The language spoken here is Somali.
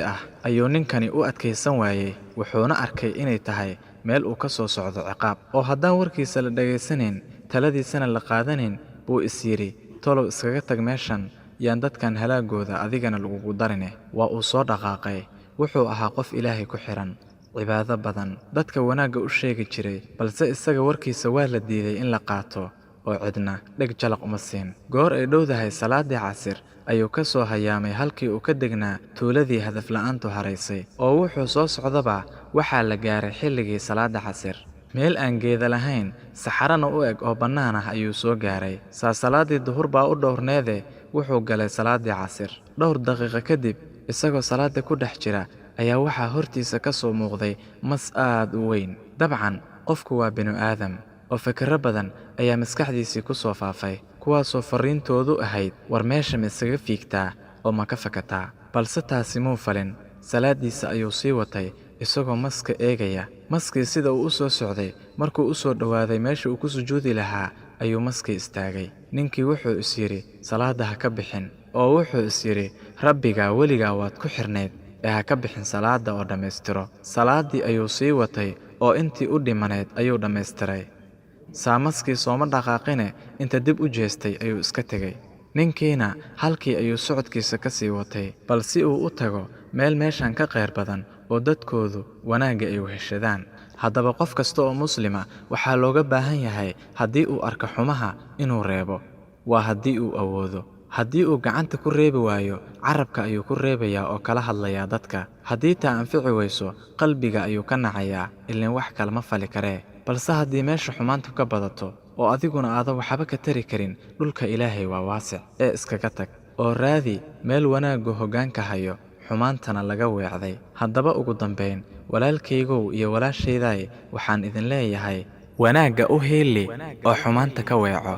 Ah ayuu ninkani u adkaysan waayey, wuxuuna arkay inay tahay meel uu ka soo socdo ciqaab. Oo haddaan warkiisa la dhegaysanayn, taladiisana la qaadanayn, buu is yidhi, "Tolow iskaga tag meeshan, yaan dadkan halaagooda adigana lagugu darine." Waa uu soo dhaqaaqay. Wuxuu ahaa qof Ilaahay ku xidhan, cibaado badan, dadka wanaagga u sheegi jiray, balse isaga warkiisa waa la diiday in la qaato oo cidna dheg jalaq uma siin. Goor ay dhowdahay salaaddii casir ayuu ka soo hayaamay halkii uu ka degnaa tuuladii hadaf la'aantu haraysay, oo wuxuu soo socdaba waxaa la gaaray xilligii salaadda casir. Meel aan geeda lahayn, saxarana u eg oo bannaan ah ayuu soo gaaray. Saa salaaddii duhur baa u dhowrneede, wuxuu galay salaaddii casir. Dhowr daqiiqo kadib, isagoo salaadda ku dhex jira, ayaa waxaa hortiisa ka soo muuqday mas aad u weyn. Dabcan qofku waa binu aadam, oo fikirro badan ayaa maskaxdiisii ku soo faafay, kuwaasoo farriintoodu ahayd, "War meesha ma iskaga fiigtaa oo ma ka fakataa?" Balse taasi muu falin. Salaaddiisa ayuu sii watay isagoo maska eegaya. Maskii sida uu u soo socday, markuu u soo dhowaaday meeshii uu ku sujuudi lahaa, ayuu maskii istaagay. Ninkii wuxuu is yidhi, "Salaadda ha ka bixin," oo wuxuu is yidhi, "Rabbigaa weligaa waad ku xirnayd ee ha ka bixin salaadda oo dhammaystiro." Salaaddii ayuu sii watay oo intii u dhimaneyd ayuu dhammaystiray. Saa maskii sooma dhaqaaqine, inta dib u jeestay ayuu iska tegey. Ninkiina halkii ayuu socodkiisa ka sii watay, bal si uu u tago meel meeshan ka khayr badan oo dadkoodu wanaagga ay weheshadaan. Haddaba qof kasta oo Muslima waxaa looga baahan yahay haddii uu arko xumaha inuu reebo. Waa haddii uu awoodo. Haddii uu gacanta ku reebi waayo, carabka ayuu ku reebayaa oo kala hadlayaa dadka. Haddii taa anfici weyso, qalbiga ayuu ka nacayaa, ileen wax kale ma fali karee. Balse haddii meesha xumaantu ka badato oo adiguna aadan waxba ka tari karin, dhulka Ilaahay waa waasic ee iskaga tag oo raadi meel wanaaggu hoggaanka hayo, xumaantana laga weecday. Haddaba ugu dambayn, walaalkaygow iyo walaashaydaay, waxaan idin leeyahay, wanaagga u hiili oo xumaanta ka weeco.